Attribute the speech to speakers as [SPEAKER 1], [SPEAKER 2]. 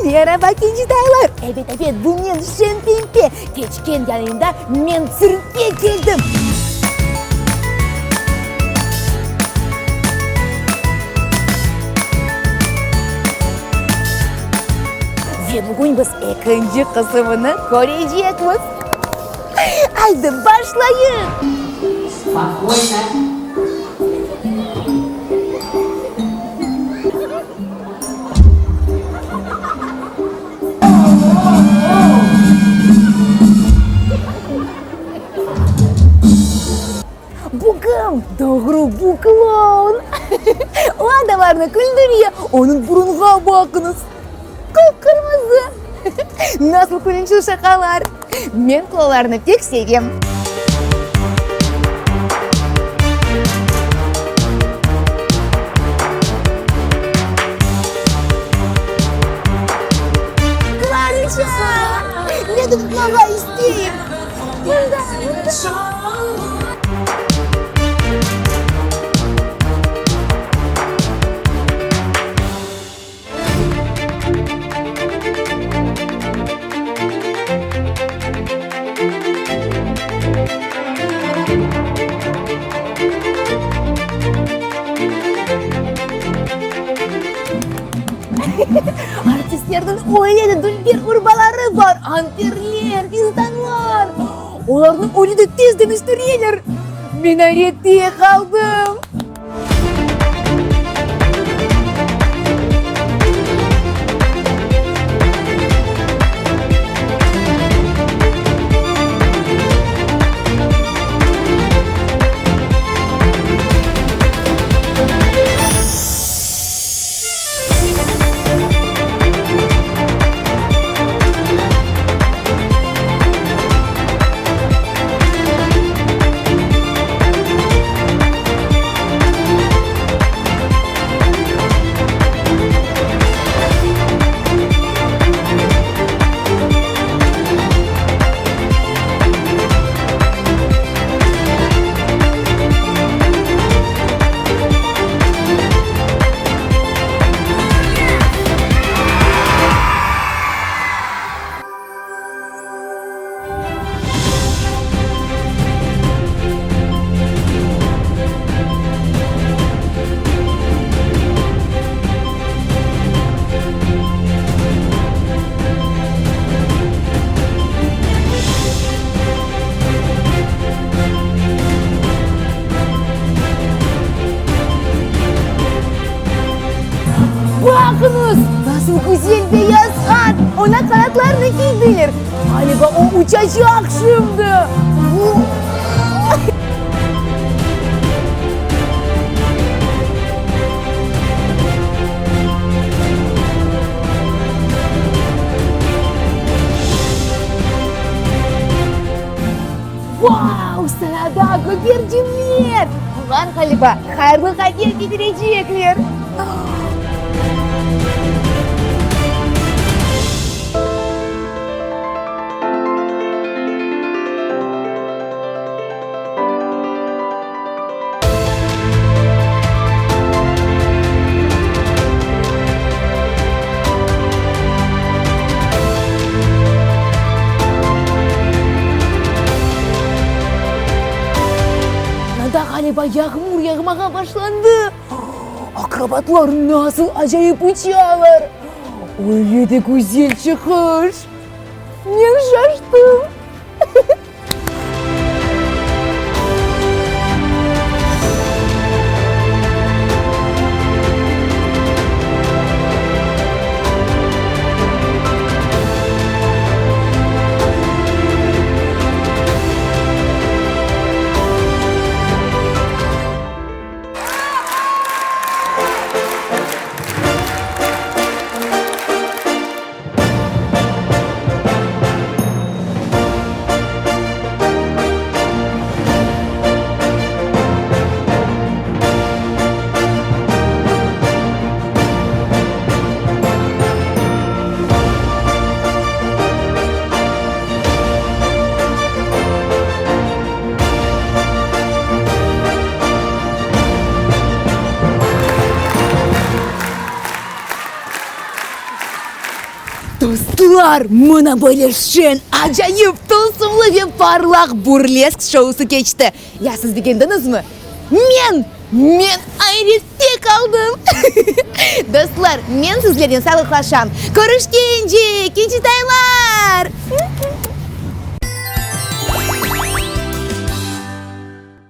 [SPEAKER 1] Meraba, kiçitaylar! Evet, evet, bu men, Şen Pempe. Keçken yayında men tsirkke keldim. Ve bugün biz ekinci qısımını körecekmiz. Aydı, başlayıq!
[SPEAKER 2] Spokoyno.
[SPEAKER 1] Bu kim? Doğru, bu kloun. O adamlarnı küldüre. Onıñ burunğa baqıñız, qıp-qırmızı. Nasıl külünçli şaqalar! Men klounlarnı pek sevem. Klariça! Men tutmağa isteyim. Mında, mında. Artistlerniñ öyle de dülber urbaları bar, anterler, fistanlar. Olarnı öyle de tez deñiştireler. Men ayrette qaldım. Baqıñız, nasıl güzel beyaz at! Oña qanatlarnı kiydiler. Ğaliba, o uçacaq şimdi! Vau, sanada gögercinler! Olar, ğaliba, hayırlı haber ketirecekler! Mında, ğaliba, yağmur yağmağa başlandı. Akrobatlar nasıl acayip uçalar! Öyle de güzel çıqış! Men şaştım! Dostlar, mına böyle şeñ, acayip, tılsımlı ve parlaq burlesk şousı keçti. Ya siz begendiñizmi? Men, men ayrette qaldım! Dostlar, men sizlernen sağlıqlaşam. Körüşkence, kiçitaylar!